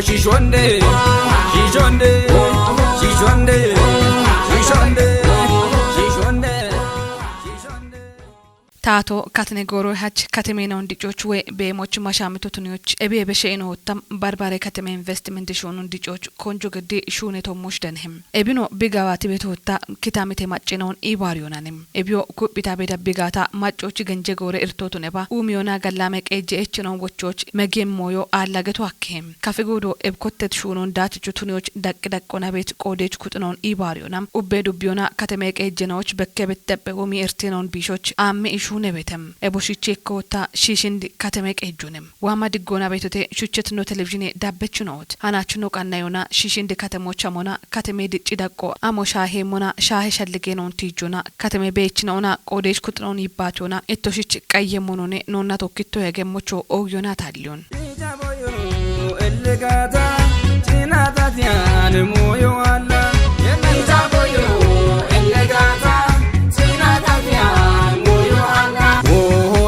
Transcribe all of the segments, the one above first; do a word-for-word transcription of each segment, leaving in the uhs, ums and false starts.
Shishonde, shishonde, shishonde, shishonde, shishonde. Taato katine gooroy hach katemeenaun dicoch we beemoch mashaamito tuniyoch ebi ebe she'inoottam barbare kateme investiment shuunun dicoch konjo geddi shuune tommosh danhem. Ebino bigawaati betotta kitamite maccinoon ibaariyonanim. Ebyo kuphita beda bigata maccoch genje goore irtotuneba uumiyona gallame qeejje echinoon wochoch megem mooyo aalla geto akkehem. Kafe goodo ebkottet shuunon daatichu tuniyoch daqqi daqqona beet qoodech kuxinoon ibaariyona. Ubbe dubbiyona kateme qeejjenoch bekke betteppe uumi irtinoon biishoch aamme ishuune betem. Eboshichi ekkoota shiishindi kateme qeejjunem. Waama diggoona beetote shuchet no televizhine dabbechinoot. Hanach no qannayona shiishindi katemoch amona kateme dicci daqqo amo shaahe mona shaahe shallige noon tiijjona kateme beechinoona qoodeech kuxinoon yibbaatiyona ettoshich qayye monone noonna tokkitto hegemmocho oogyona taalliyon.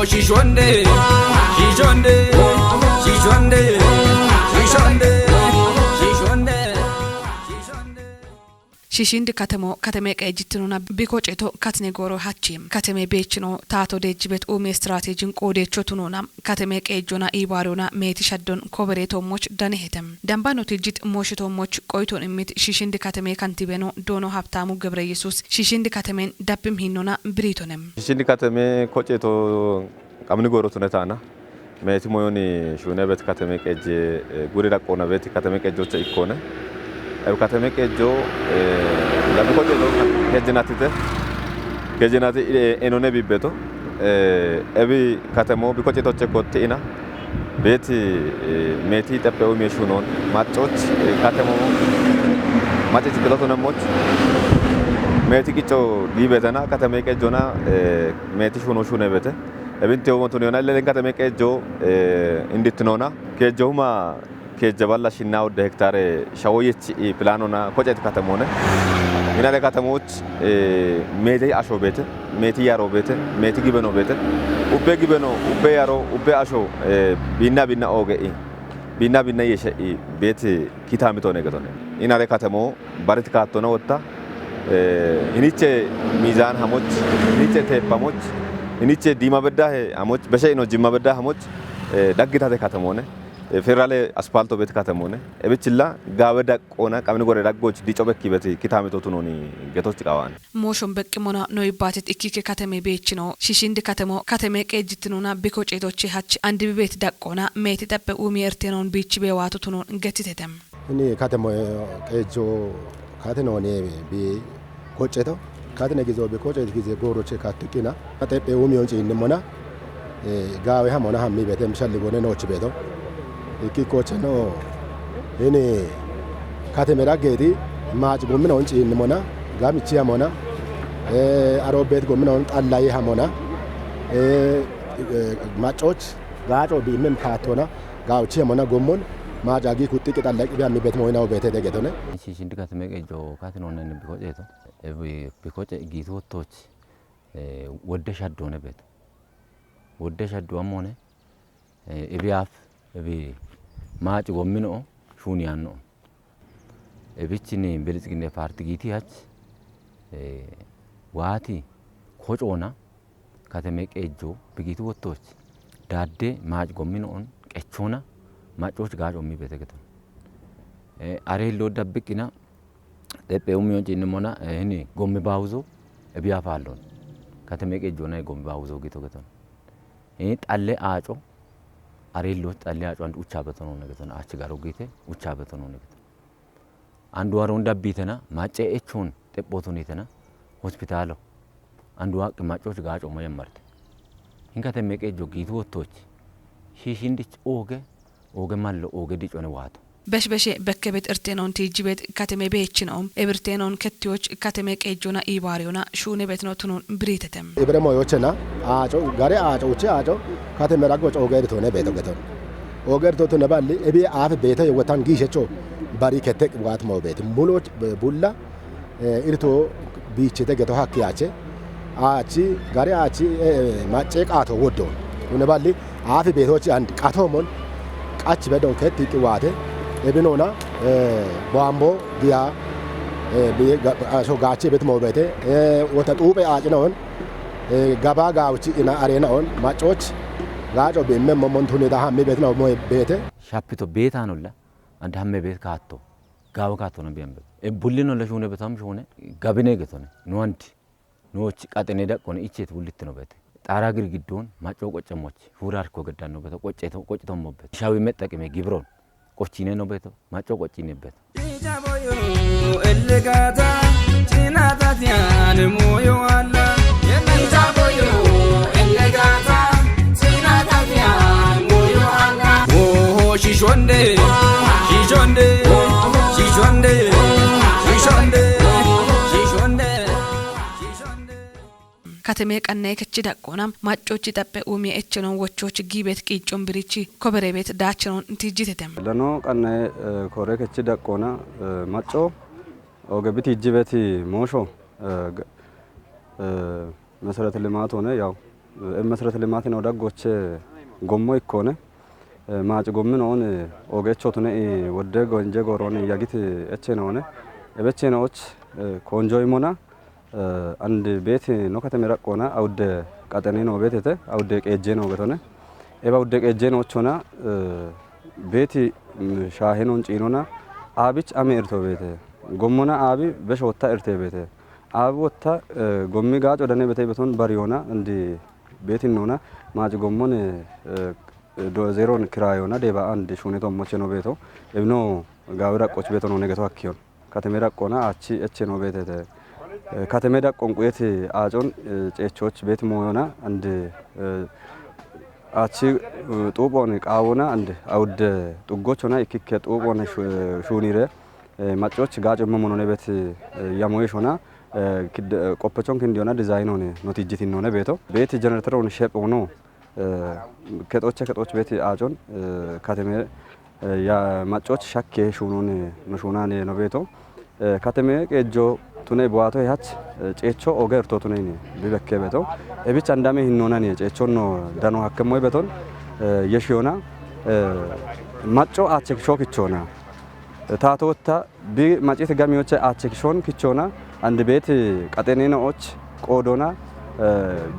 Shishonde, shishonde, shishonde, shishonde, shishonde. Shishindi katemo kateme qeejjittinona biko ceto katine gooro hachi kateme beechino taato deejjibet uumi istirateejin qoodeecho tunona kateme qeejjona iibaariyona meeti shaddon kobere toommoch dane hetem. Damba notijjit mooshi toommoch qoyton immit shishindi kateme kantibeno doono Habtaamu Gebre Yesuus shishindi katemen dabbim hinnona biriitonem. Shishindi kateme koceeto qamni gooro tunetaana. Meeti moyoni shuune bet kateme qeejje, eh, guri daqqoona bet kateme qeejjocha ikkoone. Ebi kateme qeejjo, eh, la biko ceeto kejjinatite. Kejjinati, eh, enone bibbeto. Eh, ebi katemo biko ceetoche kotti'ina. Beeti, eh, meeti xephe uumi shuunoon. Maccoch, eh, katemo maccoch kilotonemmoch. Meeti qicco diibetena kateme qeejjona, eh, meeti shuuno shuune bete. Ebinte womontun yona lelen kateme qeejjo, eh, indittinoona. Keejjohuma keejje balla shinna odde hektaare shawo yechi i pilaanona koceet katemoone. Inale katemoch, eh, meeti asho beete, meeti yaro beete, meeti gibeno beete. Ubbe gibeno, ubbe yaro, ubbe asho, eh, biinna biinna ooge i. Biinna biinna yeshe i beete kitaamitoone getone. Inale katemo barit kaattona wotta, eh, hiniche miizaan hamoch, hiniche teeppamoch, hiniche diima beddahe hamoch, beshe ino jimma beddahe hamoch, eh, daggitate katemoone, eh, federale aspalto bet katemoone, ebichilla gaawe daqqoona qamni gore daggoch dico bekki beti kitaamito tunooni getoch qawaane. Mooshon beqqimona no ibbaatit ikkike kateme beechino, shishindi katemo kateme qeejjittinona biko ceetoche hach andibi beet daqqoona meeti xephe uumi ertenoon biichi beewaato tunoon getitetem. Ini katemo qeejjo katenoone bi koceto. Katene gizo bi koceto gize gooroche kattuqina. Xephe umiyon ciinnimona, eh, gaawe hamona hammi betem shalli gone noochi beto. Ikki kocheno ini kateme daggeeti maaci gomminon ciinnimona, gamichi hamona, eh, arobbet gomminon xallayi hamona, eh, eh, maccoch gaaco biimmen kaattona, gaawuchi hamona gommon, maaca gi kuxxi qixalle qibe hammi bet moyinawo beete degetone. Shishindi kateme qeejjo katenoone biko ceeto. Ebi biko ce giitu wottoch, eh, wodde shaddoone beeto. Wodde shaddu ammoone, eh, ebi af, ebi maaci gommino'o, shuuni yaanno'o. Ebichini Bilitsginna Paarti giiti hach, eh, waati kocoona kateme qeejjo bigiitu wottoch daadde maaci gommino'on qechoona maccoch gaaco ummi beete geton. Eh, are hillo dabbiqqina xephe umiyon ciinnimona, eh, hini gommi baawuzo ebiya faallon. Kateme qeejjoona gommi baawuzo giito geton. Eh, xalle aaco, are hillo xalle aaco and ucha betonoone geton, achi garo giite, ucha betonoone geton. Andu haroon dabbiitena, macce echoon xephootoniitena, hospitaalo. Andu haqqi maccoch gaaco ma yammarte. Hinka temme qeejjo giitu wottoch. Shiishindich ooge, ooge mallo, ooge dicone waato. Beshibeshe bekke bet irtenoon tiijji bet kateme beechinoom, ebirtenoon kettiyoch kateme qeejjona iibaariyona shuune betino tunuun biriitetem. Ibire moyochena aaco gare aaco uche aaco kateme raggo cooge irtoone beeto geton. Ooge irtootune balli ebi aafe beeto yewotan giishecho bari kette waat moo beeti. Muloch bulla irto biichete geto hakki ache aachi gare aachi macce qaato woddoon. Tune balli aafe beetochi and qatoomon qach bedon ketti qiwaate ebinona boambo giya asho gaache bet moo beete wota xuuphe aacinoon gaba gaawuchi ina areenaon maccoch gaaco biimme mommon tunida hammi betinaw moe beete. Shapito beetaanolla and hamme beet kaatto gaawo kaattona biyambe. E bullinolla shuune betam shuune gabine getone. Nuwanti nooch qaxene daqqone icheet bullittino beete. Xaara girgiddoon maccoo qoccammoch huuraarko geddanno beto qoccito qoccitommobbeto. Shawi mexxaqime gibiroon qochchiineno beeto maccoo qochchiinebbeto. Ija boyo ellegata cinatatiyan moyo alla. Ija boyo ellegata cinatatiyan moyo alla. Oho shishonde shishonde shishonde shishonde shishonde. Kateme qannaye kechi daqqoona maccochi xaphe umiye echenoon wochochi giibet qiiccon birichi koberebet daachenoon tiijjitete. Dano qannaye kore kechi daqqoona macco oge bitiijjibeti moosho meserete limaat ሆነ ያው meserete limaat ነው daggoche gommo ikkone maaci gomminoon ogeechotune wodde gonje gooroon yagit echenoone ebechenoch konjo imona and beeti no kateme raqqoona awudde qaxene noo beetete awudde qeejje noo getone eba awudde qeejje noochona beeti shaahe noon ciinona aabich ame irto beete gommona aabi besho wotta irte beete aabi wotta gommi gaaco dane bete beton bariyoona and beetin noona maaci gommon zeeron kiraayoona deeba and shuune tommoche no beeto ebino gaawi raqqoch beeto noone geto hakkiyon kateme raqqoona aachi eche noo beetete kateme daqqon quyet aacon ceechoch beet mooyona and aachi xuuphon qaawona and awudde xuggochona ikkikke xuuphon shuunire maccoch gaaco immo monone bet yamoyeshona qoppechon kindiyona dizayinone notijjitinone beeto beet jenereteron sheph hono kexoche kexoch beet aacon kateme maccoch shakke shuunon no shuunane no beeto kateme qeejjo tune bowato hach ceecho oge irto tuneyni bibekke beeto ebich andame hinnoonani ceechonno dano hakkemmoy beton yeshiyona macco aache kisho kichona taatotta bi macit gamiyoche aache kishon kichona and beet qaxenenoch qoodona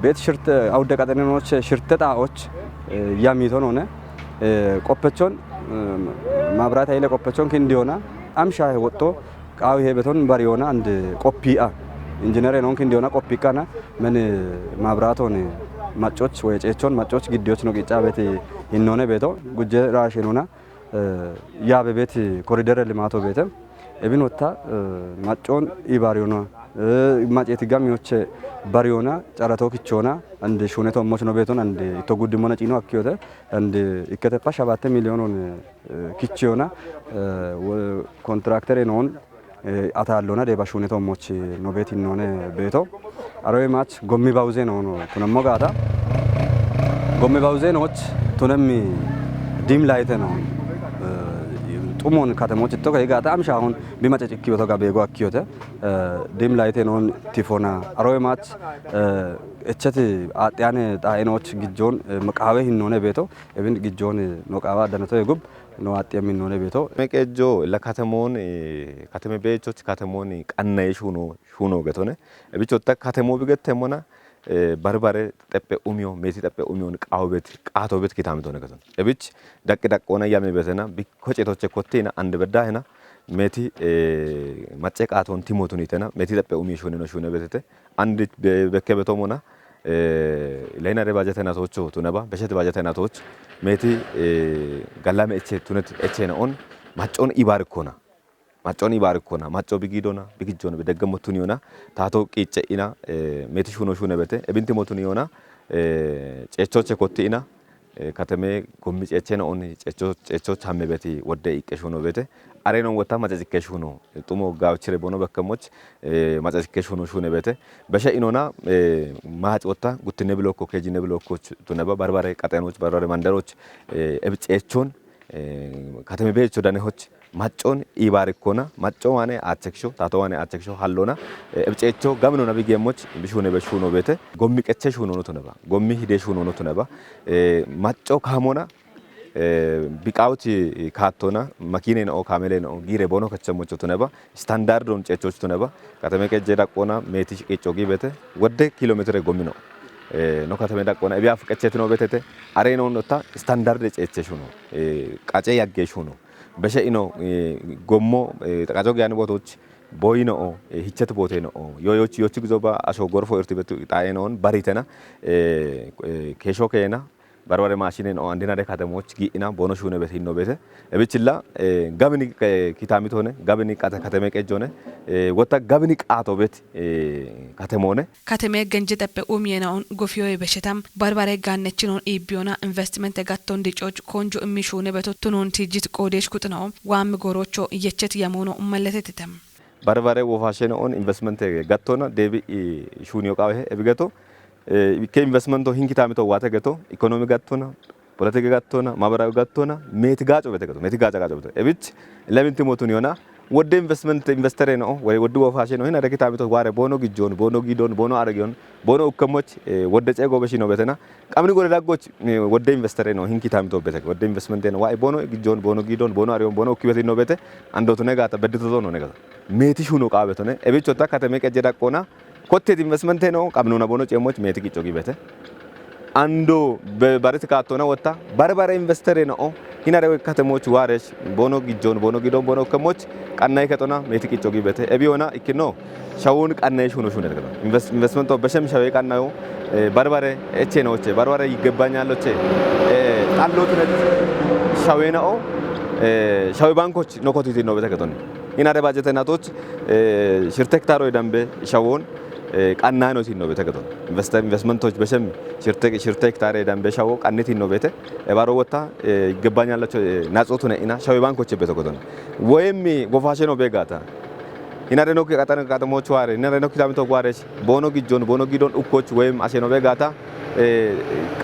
beet shirte awudde qaxenenoch shirte xaa'och yamitonone qoppechon maabiraate hayile qoppechon kindiyona amshahe woxxo qaawi heebeton bariyona and qoppi'a injinere noon kindiyona qoppiqqana men maabiraaton maccoch woy ceechon maccoch giddiyoch no qiccabet hinnoone beeto gujje raashenona yaabe beet koridere limaato beete ebin wotta maccoon ibaariyona maceeti gamiyoche bariyona carato kichona and shuune tommoch no beeton and itto guddimmona ciino hakkiyote and ikkete pa shabatte miliyoonon kichiyona kontraktere noon ataallona deeba shuune tommoch no beetinnoone beeto arowe maach gommi bawuze noono tunemmo gaata gommi bawuze nooch tunemmi diim layite no xumon katemoch itto kei gaata amshaahon bi macecikkiyoto ga beego akkiyote diim layite noon tifona arowe maach echeti aaxxiyane xaae nooch gijjoon qaawe hinnoone beeto ebin gijjoon no qaawa addanatoye gub no aaxxiye minnoone beeto. Meqeejjo la katemoon kateme beechoch katemoon qannaye shuuno shuuno getone. Ebichotta katemo bigettemmona barbare xeppe umiyo meeti xeppe umiyon qaawobet qaatobet kitamitone geton. Ebich daqqi daqqoona yame betena bikko cetoche kottina ande beddahena meeti macce qaaton timotunitena meeti xeppe umiyo shuuneno shuune betete. Andi bekke betomona leinare bajetenatocho tuneba besheti bajetenatoch meeti gallame eche tunet echena on maccon ibarikkona. Maccon ibarikkona macco bigidona bigijjona bideggemmo tuniyona tato qiicce ina meeti shuno shune bete ebintimo tuniyona ceechoche kotti ina Kateme gommi ceecheno on ceecho ceecho chamme beti wodde iqqe shuno bete. Areno wotta macacikke shuno. Xumo gawchire bono bekkemoch macacikke shuno shune bete. Beshe inona maac wotta guttine bilokko kejine bilokko tuneba barbare qatenoch barbare mandaroch ebi ceechon kateme beecho danehoch maccon ibaarikkona macco waane aachekisho tato waane aachekisho hallona ebi ceecho gaminona bigeemoch bishune beshuno bete. Gommi qeche shuno no tuneba gommi hide shuno no tuneba macco kaamona biqaawuti kaattona makiineno kaameleno giire bono kachchamocho tuneba standardon ceechoch tuneba kateme qejje daqqona meeti shiqicho gi bete wodde kilomeetire gomino no kateme daqqona ebiya fuqechetino betete. Areno notta standarde ceeche shuno qace yagge shuno beshe ino gommo qaco giyani botoch boyino hichet boteno yoyoch yoch gizo ba asho gorfo irti betu xayenon baritena kesho kena barbare mashinen o andinare katemoch gi'ina bono shune bet hinno bete. Ebichilla gabini kitamitone gabini qata kateme qejjone wotta gabini qaato bet katemone. Kateme genje teppe umiyena on gofiyoye beshetam barbare gaannechinon iibbiyona investimente gatton dicoch konju immi shuune beto tunon tijjit qoodeesh kuxinao waammi goorocho yechet yamoono malletetitem. Barbare wofashene on investimente gattona deebi shuuniyo qaawe ebigeto ikke investimento hinkitamito waate geto ikonomi gattona politiki gattona maabarawi gattona meeti gaaco bete geto meeti gaaca gaaco bete ebich leminti motun yona wodde investiment investere no woy woddi wofashe no hina rekitamito waare bono gijjon bono gidon bono argiyon bono ukkemoch wodde ceego beshino betena qamni gore daggoch wodde investere no hinkitamito bete wodde investiment no waay bono gijjon bono gidon bono argiyon bono ukkibeti no bete andotune gata beddito no negata meeti shuno qaabetone ebichota kateme qejje daqqona Kottet investmente no qabnona bono ceemoch meeti qicco gibete. Ando be barit kaattona wotta barbare investere no hinare katemoch waresh bono gijjon bono gidon bono kemoch qannay ketona meeti qicco gibete. Ebiyona ikkino shawun qannay shuno shuner gado. Invest investment of beshem shawe qannayo barbare eche no che barbare yigebanya lo che qallo tunet shawe no shawe bankoch no kotiti no bete ketoni. Hinare bajete natoch shirte hektaro dambe shawon qannano tinno bete geton. Investe investmentoch beshem shirte shirte hektare dambe shawo qanniti no bete. Ebaro wotta yigebanyalacho naxo tune ina shawe bankoche beto geton. Woyem gofashe no begata. Hinare no ki qatan qatamoch ware hinare no kitamito gwaresh bono gijjon bono gidon ukkoch woyem ashe no begata.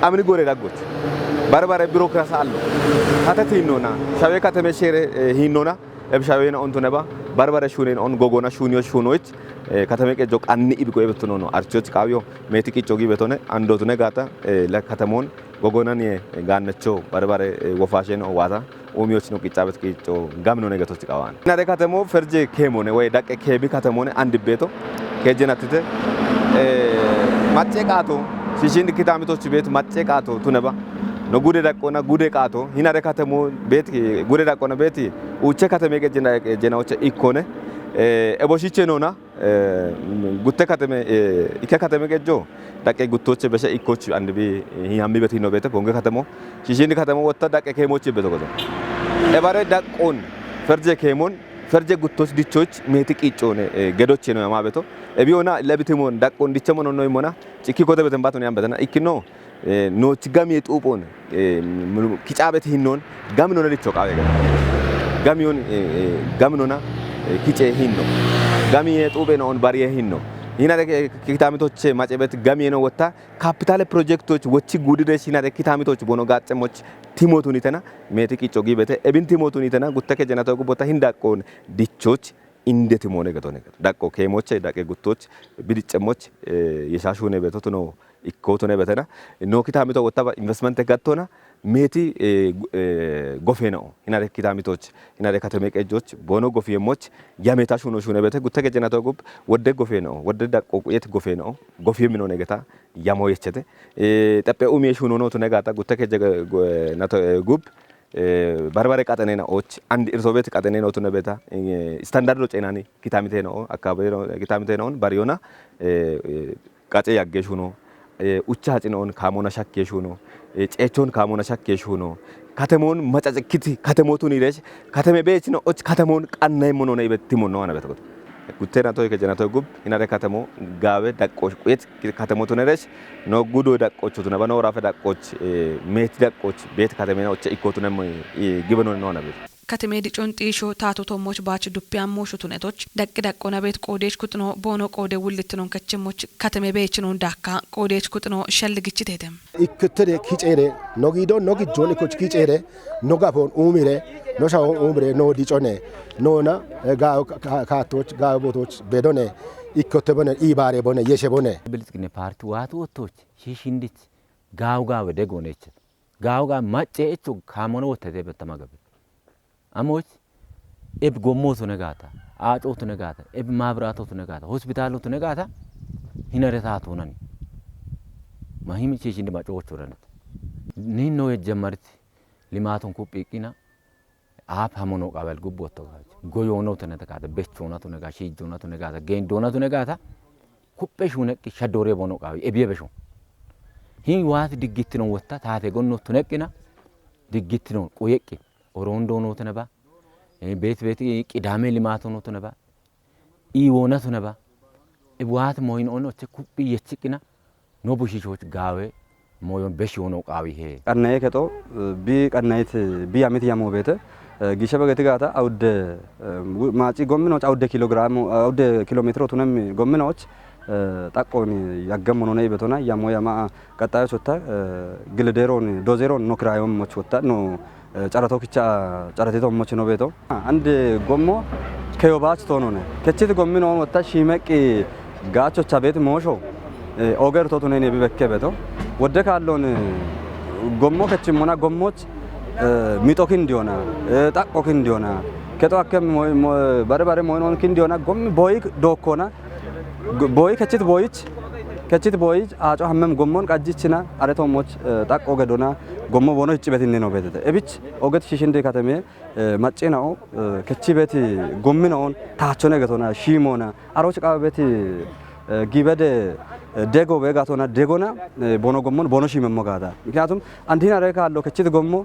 Qamni gore daggoch barbare birokrasi allo. Hata tinnona shawe kateme shere hinnona. Ebshawena on tuneba barbare shunen on gogona shuniyo shunoich katame qejjo qanni ibiko ebettonono archoch qaawiyo meeti qicco gibetone andotune gata la katamon gogonan ye gaannecho barbare wofashen o wata umiyoch no qiccabet qicco gamno negetoch qawan. Nare katamo ferje kemone way daqqe kemi katamone andibbeto kejjenatite macce qaato shishin kitamitoch bet macce qaato tuneba no gude daqqona gude qaato hinare katamo bet gude daqqona bet uche katame qejjena qejjena uche ikkone eboshiche nona gutte katame ikke katame qejjo daqqe guttoche beshe ikkoch andibi hammi beti no bete bonge katamo shishin katamo wotta daqqe kemoch beto godo. Ebare daqqon ferje kemon ferje guttoch dichoch meeti qiccone gedoche no yama beto. Ebiyona lebitimon daqqon dichemon no imona cikki kote beten baton yam betena ikkino nooch gamiye xuuphon kicaabeti hinnon gaminona dicho qaawe gamiyon gaminona kice hinno gamiye xuuphena on bariye hinno hinare kitamitoche macebet gamiyeno wotta kapitale projektoch wochi gudidesh hinare kitamitoch bono gaaxxemoch timotun itena meeti qicco gibete ebin timotun itena guttake jenato gubbota hindaqqon dichoch indeti moone getone geto daqqo keemoche daqqe guttoch bidiccemmoch yeshashune beto tuno ikkotune betena no kitamito wottaba investmente gattona meeti gofena'o hinare kitamitoch hinare katame qejjoch bono gofiyemmoch yameta shuno shune bete gutte gejjenato gub wodde gofena'o wodde daqqo quyet gofena'o gofiyeminone geta yamo yechete xeppe umiye shunono tune gata gutte kejje nato gub barbare qaxenena och and irsobet qaxenena otune beta standardo ceenani kitamite no akkabe kitamite no bariyona qace yagge shuno ucha hacino on kamona shakke shuno ceechon kamona shakke shuno katemon macacikiti katemotun iresh kateme beechino och katemon qannay monona ibetimo no ana betogot. Guttena toy kejena toy gub, hinare katemo, gawe daqqoch, quet katemo tuneresh, no gudo daqqoch tunaba, no rafe daqqoch, eh, meti daqqoch, bet katemena oche ikko tunem, eh, gibeno no nabe. Kateme dicon xiisho taatu tommoch baach duppi ammooshu tunetoch, daqqi daqqona beet qoodeech kuxino boono qoode wullittinon kachimmoch kateme beechinon daakka qoodeech kuxino shalligichiteete. Ikkittere kiceere, no gido, no gijjon ikkoch kiceere, no gafon uumire, no shawon uumire, no dicone, nona, eh, gaawo ka-, ka-, kaattoch, gaawo bootoch bedone, ikkotte bone, iibaare bone, yeshe bone. Bilxigine paarti waatu wottoch, shiishindich, gaawo gaawe degoneche. Gaawo gaawe macce echo kaamone wottete bettama gabe. Amoch, eb gommo tune gaata, aaco tune gaata, eb maabiraato tune gaata, hospitaalo tune gaata, hinare taatu nani. Mahim chichindi maco wocho ranit. Ninno ejjamarit limaatun kuphi iqqina, aap hamono qaabel gubbo otto gaach. Goyoona tune gaata, bechoona tune gaata, shiijjoona tune gaata, geendoona tune gaata, kuppe shuuneqqi shaddoore bono qaawi, ebiye besho. Hin waati diggittinon wotta, taate gonno tuneqqina, diggittinon quyeqqi. Oroon doonoo tune ba, eh, beet beet qidaame limaatoo tune ba, iiwoona tune ba, eh, waat moyin on oche kuphi yechiqqina, no bushiishoch gaawe moyon beshi wono qaawi he. Qannaye kexo, eh, bi qannayit, bi yamit yamo beete, eh, giisha begeti gaata awudde, eh, wu-, maaci gomminoch awudde kilograamo, awudde kilometro tunem gomminoch, eh, xaqqooni yaggammono ne ibetona, yamo yama qaxxayoch wotta, eh, gile deeroon, dozeeroon no kiraayoommoch wotta, no, eh, carato kicha caratitoommoch no beeto. Ande gommo keyo baach toonone. Kechit gomminoon wotta shiimeqqi gaachocha beet moosho, eh, oger to tunene bi bekke beeto. Wodde kaalloon, eh, gommo kechimmona gommoch, eh, mixo kindiyona, eh, xaqqo kindiyona. Kexo akke mo-, mo-, bare bare moyinoon kindiyona, gommi boyi dookkona, Go-, booyi kechit booyich, kechit booyich, aaco hammem gommon qajjichina, are toommoch, eh, xaqqo gedona, gommo bono hicci betinne no beetete. Ebich, oget shishindi kateme, eh, maccinao, eh, kechi beti gomminoon, taachone getona, shiimona, aroch qabe beti, eh, gibede, eh, dego begatona, degona, eh, bono gommon, bono shiimemmo gaata. Miknyatum, andin are kaallo kechit gommo,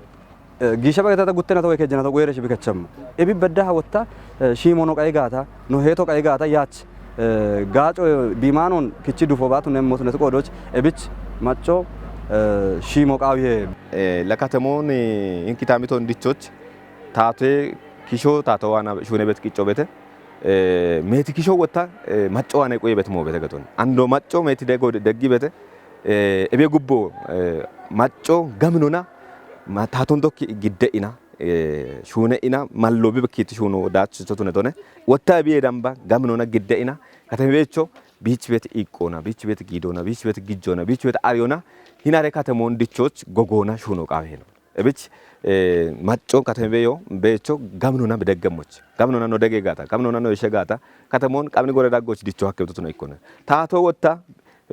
Eh, giisha bagetata guttena to woy kejjena to guyere shibi kechemmo. Ebi bedda hawotta, eh, shiimono qayi gaata, no heeto qayi gaata, yaach, eh, gaaco, eh, biimaanon kichi dufo baatu nemmo tunet qoodoch, ebich macco, eh, shiimo qaawihe. Eh, la katemoon, eh, inkitamiton dichoch, taate kisho taato waana shuune bet qicco bete, eh, meeti kisho wotta, eh, macco waane quye bet mo bete gaton. Ando macco meeti dego deggi bete, eh, ebe gubbo, eh, macco gaminona, ma taaton tokki gidde ina, eh, shuune ina, mallo bi bekkiti shuuno daach so tune tone. Wotta ebi edamba, gaminona gidde ina, katame becho, biich bet iqqona, biich bet giidona, biich bet gijjona, biich bet ariyona, hinare katemoon dichoch gogona shuuno qawe heno. Ebich, eh, macco katame beyo, becho gaminona bedeggemoch. Gaminona no dege gaata, gaminona no ishe gaata, katemoon qabni gore daggoch dicho hakke beto tune ikkone. Taato wotta,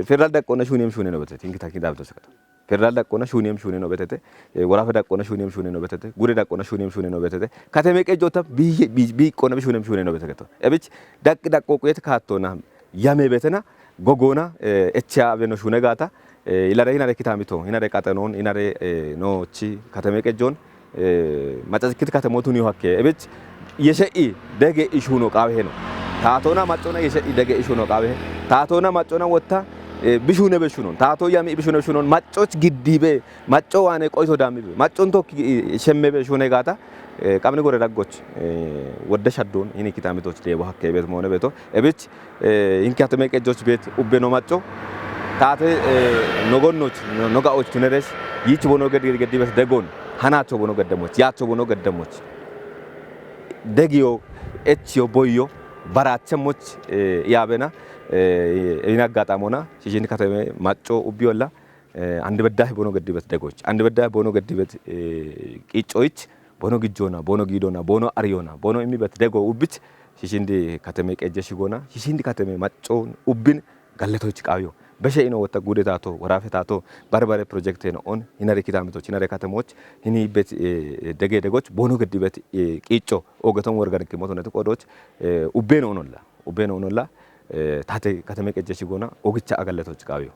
federal daqqona shuunem shuune no betete, inki taki dabto sekata. Federal daqqona shuunem shuune no betete, eh, worafe daqqona shuunem shuune no betete, gude daqqona shuunem shuune no betete, katame qejjota bi, bi, bi qona bi shuunem shuune no betete. Ebich, daqqi daqqo quyet kaattona, yame betena, gogona, eh, echa abeno shuune gaata, eh, ilare hinare kitamito, hinare qaxenon, hinare, eh, no chi katame qejjon, eh, macazikit katemo tuniyo hakke. Ebich, yeshe'i dege ishuno qawe heno. Taatona maccona yeshe'i dege ishuno qawe he. Taatona maccona wotta, eh, bishune beshunon. Taato yami bishune beshunon. Maccoch giddibe, macco waane qoyso damibe. Maccon tokki, eh, shemmebe shune gaata, eh, qabni gore daggoch, eh, wodde shaddon, hini kitamitoch deebo hakke bet moone beto. Ebich, eh, inki hateme qejjoch bet ubbe no macco. Taate, eh, no gonnoch, no, no ga'och tuneresh, yich bono ged-, ged-, gedibes degon, hanacho bono geddemoch, yacho bono geddemoch. Degiyo, echiyo, boyo, barachemoch, eh, yabena, eh, ina agaxamona, shishin kateme macco ubbi olla, eh, andi beddahi bono gedibet degoch, andi beddahi bono gedibet, eh, qiccoich, bono gijjona, bono giidona, bono ariyona, bono immibet dego ubbich, shishindi kateme qejje shigona, shishindi kateme macco ubbin gallatoich qawiyo. Beshe ino wotta gude tato, worafe tato, barbare project no on, hinare kitamitoch, hinare katemoch, hini bet, eh, dege degoch, bono gedibet, eh, qicco, ogeton worgan kimoto netu qodoch, eh, ubben onolla. Ubben onolla, eh, taate katame qejje shigona, ogicha agallatoch qawiyo.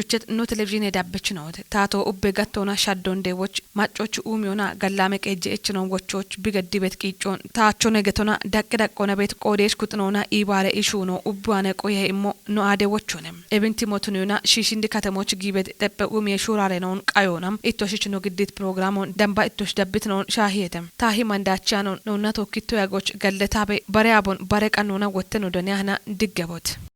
Chet no televizhiine dabbechinote. Taato ubbe gattoona shaddon deewoch maccoch uumiyona gallaame qeejje echinoon wochoch bigeddi bet qiiccoon taachone getona daqqi daqqoona bet qoodeesh kuxinoona iibaare ishuuno ubbiwaane qoye immo no aade wochone. Ebinti motuniyona shiishindi katemoch giibet xeppe uumiye shuuraare noon qayoona ittoshich no giddit programon damba ittosh dabbitinoon shaahiyete. Taahi mandaachiyanon noonna tokkitto yagoch galletaabe bare abon bare qannoona wotte no done ahna diggebot.